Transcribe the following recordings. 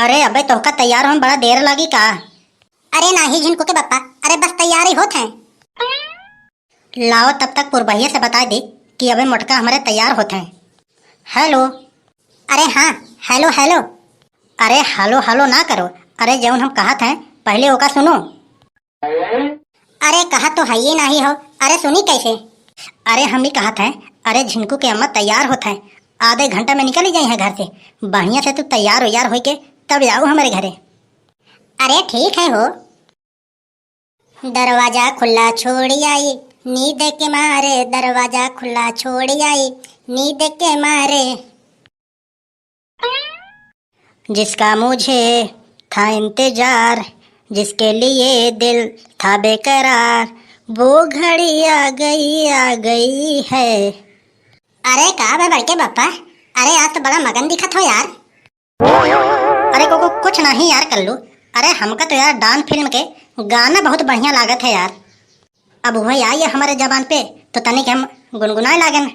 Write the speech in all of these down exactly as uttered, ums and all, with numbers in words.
अरे अबे, तोहका तैयार होन बड़ा देर लागी का? अरे नाही झिनकू के बप्पा, अरे बस तैयार ही होत हैं। लाओ, तब तक पुरबहिया से बताइ दे कि अबे मोटका हमरे तैयार होत हैं। हेलो। अरे हाँ, हेलो हेलो। अरे हेलो हेलो ना करो, अरे जउन हम कहत हैं पहिले ओका सुनो। अरे कहत तो हइये नाही हो, अरे सुनी कैसे? अरे हम ही कहत हैं, अरे झिनकू के अम्मा तैयार होत हैं, आधे घंटा में निकल ही जाई हैं घर से। बढ़िया से तू तैयार उयार होई के तब जाओ हमरे घरे। अरे ठीक है हो। दरवाजा खुला छोड़ी आई, नींद के मारे दरवाजा खुला छोड़ी आई, नींद के मारे। जिसका मुझे था इंतजार, जिसके लिए दिल था बेकरार, वो घड़ी आ गई, आ गई है। अरे का बे बड़के बप्पा, अरे आज तो बड़ा मगन दिखत हो यार। अरे को, को, कुछ नहीं यार कल्लू, अरे हमका तो यार डॉन फिल्म के गाना बहुत बढ़िया लागत है यार। अब वही आई है हमरे जबान पे तो तनिक हम गुनगुनाए लागन।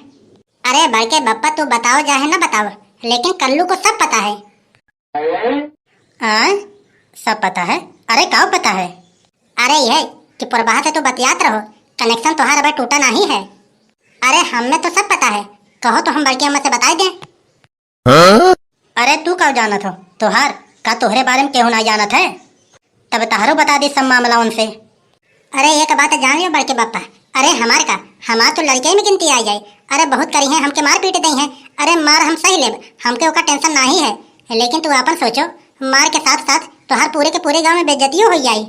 अरे बड़के बप्पा, तू बताओ चाहे ना बताओ, लेकिन कल्लू को सब पता है। आय? सब पता है? अरे का पता है? अरे यह कि पुरबहा से तू बतियात रहो, कनेक्शन तोहार अबे टूटा नहीं है। अरे हमें तो सब पता है, कहो तो हम बड़की अम्मा से बताई दें। हाँ? अरे तू का जानत हो? तोहार का तोहरे बारे में केहू ना जानत है? तब तहरो बता दी सब मामला उनसे। अरे एक बात जान लियो बड़के बप्पा, अरे हमार का, हमार तो लड़के में गिनती आ जाए। अरे बहुत करी हैं हमके मार पीट दई हैं, अरे मार हम सही लेब, हमके ओका टेंशन नाही है, लेकिन तू आपन सोचो, मार के साथ साथ तोहार पूरे के पूरे गांव में बेइज्जतियो हो जाई।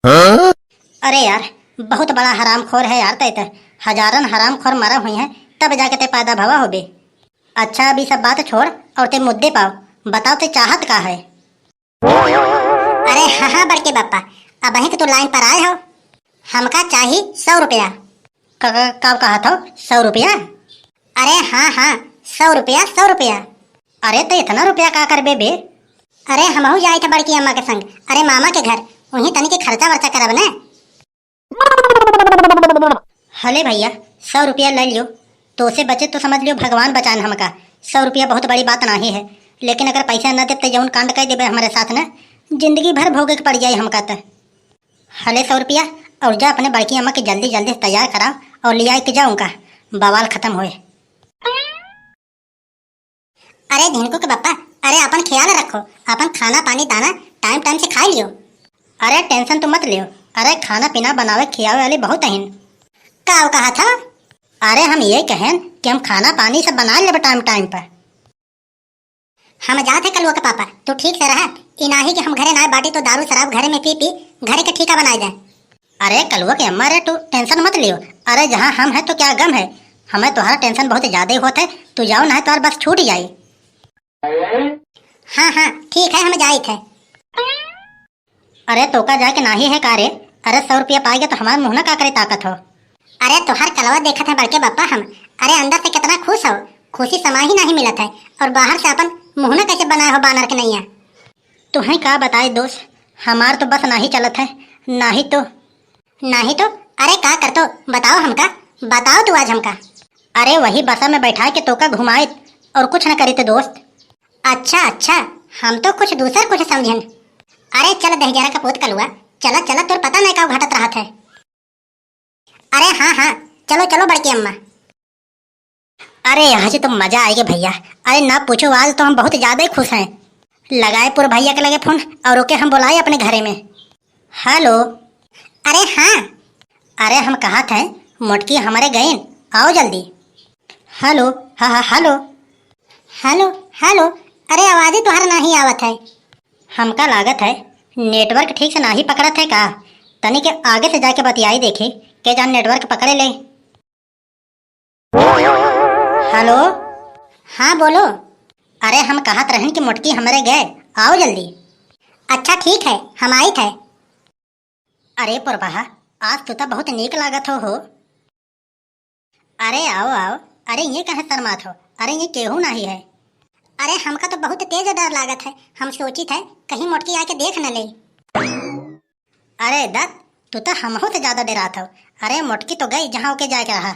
हाँ? अरे यार, बहुत बड़ा हरामखोर है यार तै त। हजारन हरामखोर मरा हुई हैं, तब जाके तै पैदा भवा होबे। अच्छा, अभी सब बात छोड़ और तै मुद्दे पाओ, बताओ तै चाहत का है? अरे हाँ, हाँ, बड़के बप्पा, अबहीं के तो लाइन पर आए हो। हमका चाही सौ रुपया। क-, क-, का कहत हो? सौ रुपया? अरे हाँ, हाँ, सौ रुपया, सौ रुपया। अरे तो इतना रुपया का करबे बे? अरे हमहू जाए थे बड़की अम्मा के संग, अरे मामा के घर, वहीं तनी के खर्चा वर्चा करब ने। हले भैया, सौ रुपया ले लियो, तो से बचे तो समझ लियो भगवान बचान हमका। सौ रुपया बहुत बड़ी बात नाही है, लेकिन अगर पैसा न देब तो जौन कांड कर देबे हमारे साथ न, जिंदगी भर भोगे के पड़ जाए हमका त। हले सौ रुपया, और जा अपने बड़की अम्मा के जल्दी जल्दी से तैयार कराओ और ले आए के जाओ उनका, बवाल खत्म होए। अरे झिनकू के बप्पा, अरे अपन ख्याल रखो, अपन खाना पानी दाना टाइम टाइम से खाई लियो। अरे टेंशन तू मत लियो, अरे खाना पीना बनावे खियावे वाली बहुत अहिन। का वो कहा था? अरे हम ये कहेन कि हम खाना पानी सब बना लेबे टाइम टाइम पर। हम जात है कलुआ के पापा, तू ठीक से रहा, ई नाही कि हम घरे ना बाटी तो दारू शराब घरे में पी पी घरे के ठीका बनाए दे। अरे कलुआ के अम्मा रे, तू टेंशन मत लियो। अरे जहाँ हम हैं तो क्या गम है, हमें तोहरा टेंशन बहुत ज्यादा ही होत है। तू जाओ ना, तोहर बस छूट जाई। हाँ हाँ ठीक है, हम जाइत है। अरे तोका जाए के नाही है का रे? अरे सौ रुपया पाएगा तो हमार मुँह ना का करे ताकत हो। अरे तोहार कलवा देखत है बड़के बप्पा हम, अरे अंदर से कितना खुश हो, खुशी समा ही नहीं मिलत है, और बाहर से अपन मुँह ना कैसे बनाए हो बानर के नैया। तुहैं का बताए दोस्त, हमार तो बस नाही चलत है, नाही तो। नाही तो? अरे का करतो, बताओ हमका, बताओ तू आज हमका। अरे वही बसा में बैठा के तोका घुमाइत और कुछ न करित दोस्त। अच्छा अच्छा, हम तो कुछ दूसर कुछ समझेन। अरे चल दहिजरा का पूत कलुआ, चला चला, तोर पता नहीं का घटत रहत है। अरे हाँ हाँ, चलो चलो बड़की अम्मा। अरे आज तो मजा आइगे भैया। अरे ना पूछो, आज तो हम बहुत ज्यादा ही खुश हैं। लगाए पुर भैया के लगे फोन और ओके हम बुलाए अपने घरे में। हेलो। अरे हाँ। अरे हम कहत हैं मोटकी हमरे गइन, आओ जल्दी। हेलो। हाँ हाँ हेलो। हेलो हेलो। अरे आवाज ही तोहर नाही आवत है। हमका लागत है नेटवर्क ठीक से नाही पकड़त है का, तनी के आगे से जाके बतियाई देखी, के जान नेटवर्क पकड़े ले। हेलो। हाँ बोलो। अरे हम कहत रहन कि मोटकी हमरे गए, आओ जल्दी। अच्छा ठीक है, हम आइत है। अरे पुरबहा, आज तू तो बहुत नीक लागत हो हो। अरे आओ आओ। अरे ये कहे शर्मात हो? अरे ये केहू नाही है। अरे हमका तो बहुत तेज डर लागत है, हम सोचित है कहीं मोटकी आके देख न ले। अरे दत्त, तू तो हमहू से ज्यादा डरात हो। अरे मोटकी तो गई जहाँ ओके जाए के रहा।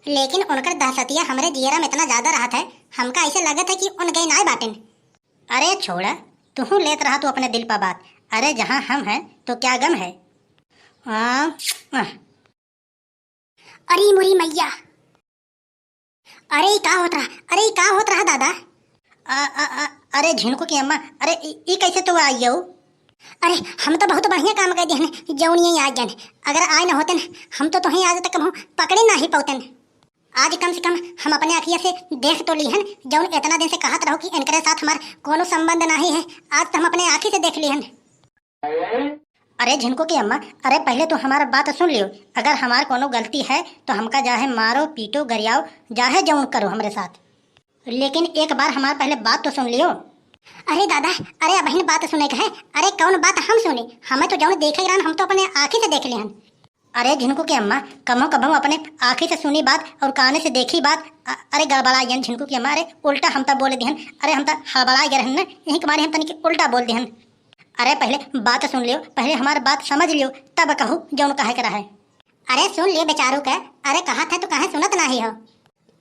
लेकिन उनकर दहशतिया हमरे जियरा में इतना ज्यादा रहत है, हमका ऐसे लगत है कि उन गई नाय बाटिन। अरे छोड़ा, तुहूँ लेत रहा तू अपने दिल पा बात। अरे जहाँ हम हैं तो क्या गम है। आ, आह। अरे मोरी मैया, अरे ई का होत रहा, अरे ई का होत रहा दादा? आ, आ, आ, अरे झिनकू की अम्मा, अरे ई, ई कैसे तू आई हो? अरे हम तो बहुत बढ़िया काम कर दिहन, जौन यहीं आ गए। अगर आए न होतन, हम तो तुहें आज तक कहूँ पकड़े ना ही पौतन। आज कम से कम हम अपने अखिया से देख तो लीहन, जौन इतना दिन से कहत रहो कि इनकरे साथ हमार कोनो संबंध नाही है। आज तो हम अपने आँखी से देख लीहन। अरे झिनकू की अम्मा, अरे पहले तू हमार बात सुन लियो। अगर हमार कोनो गलती है तो हमका चाहे मारो, पीटो, गरियाओ, चाहे जौन करो हमरे साथ, लेकिन एक बार हमार पहले बात तो सुन लियो। अरे दादा, अरे अबहिन बात सुने के है। अरे कौन बात हम सुने? हमें तो जौन देखे रहन, हम तो अपने आँखी से देख लिहन। अरे झिनकू की अम्मा, कभो कभो अपने आँखी से सुनी बात और काने से देखी बात, अ-, अरे गड़बड़ा गयन झिनकू की अम्मा, अरे उल्टा हम तो बोल दिहन, अरे हम तो हड़बड़ा गए रहन ना, यही के मारे हम तनिक उल्टा बोल दिहन। अरे पहले बात सुन लियो, पहले हमार बात समझ लियो, तब कहू जौन कहे के रहे। अरे सुन लियो बेचारू के, अरे कहत है तो काहे सुनत नाही हो?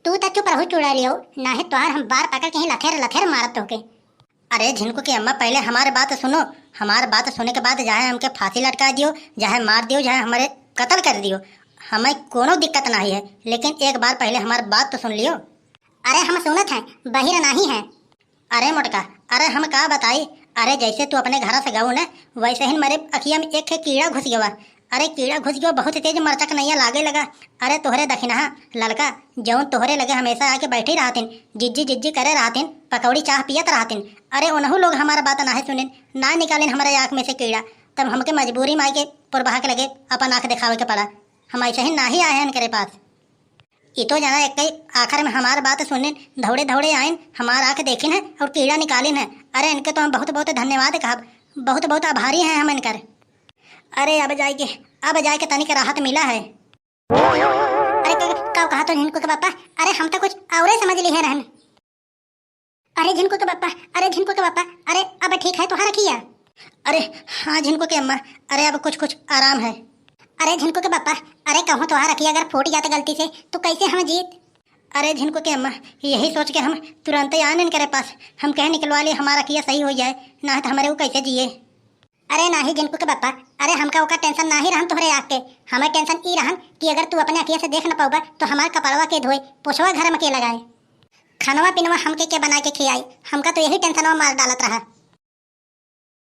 तू तो चुप रहू चुड़ैलियो, नाही तोहार हम बार पकड़ के ही लथेर लथेर मारत होके। अरे झिनकू की अम्मा, पहले हमार बात सुनो, हमार बात सुने के बाद चाहे हमके फांसी लटका दियो, चाहे मार दियो, चाहे हमारे कत्ल कर दियो, हमें कोनो दिक्कत नाही है, लेकिन एक बार पहले हमार बात तो सुन लियो। अरे हम सुनत हैं, बहिर नाही है। अरे मोटका, अरे हम का बताई, अरे जैसे तू अपने घर से गऊ न, वैसे ही मेरे अखिया में एक कीड़ा घुस गवा। अरे कीड़ा घुस गयो, बहुत तेज मरचक नैया लागे लगा। अरे तोहरे दखिनहा ललका, जौन तोहरे लगे हमेशा आके बैठी रहतिन, जिज्जी जिज्जी करे रहतिन, पकौड़ी चाह पियत रहतिन, अरे उनहू लोग हमार बात नाहे सुनिन, ना निकालिन हमारे आँख में से कीड़ा। तब हमके मजबूरी में आके पुरबहा के लगे अपन आँख दिखावे के पड़ा। हम ऐसे ही नाही आए हैं इनकरे पास। ई तो जना एक आखिर में हमार बात सुनिन, दौड़े दौड़े आइन, हमार आँख देखिन है और कीड़ा निकालिन है। अरे इनके तो हम बहुत बहुत धन्यवाद कहब, बहुत बहुत आभारी हैं हम इनकर। अरे अब जाए के, अब जाए के तनिक राहत मिला है। अरे का, का कहा तो झिनकू के पापा? अरे हम तो कुछ औरे समझ लिए रहन। अरे झिनकू के पापा, अरे झिनकू के पापा, अरे अब ठीक है तोहार अखिया? अरे हाँ झिनकू के अम्मा, अरे अब कुछ कुछ आराम है। अरे झिनकू के पापा, अरे कहूँ तोहार अखिया अगर फूट जात गलती से तो कैसे हम जीत? अरे झिनकू के अम्मा, यही सोच के हम तुरंत ही आने करे पास, हम कहे निकलवा लिए हमार अखिया सही हो जाए, ना तो हमारे वो कैसे जिए। अरे नाही झिनकू के पापा, अरे हमका ओकर टेंशन नाही रहन तोहरे आँख के, हमें टेंशन ई रहन कि अगर तू अपने अखिया से देख न पउबा तो हमार कपड़वा के धोए, पोछवा घर में के लगाए, खानवा पीनवा हमके के बना के खियाई, हमका तो यही टेंशनवा मार डालत रहा।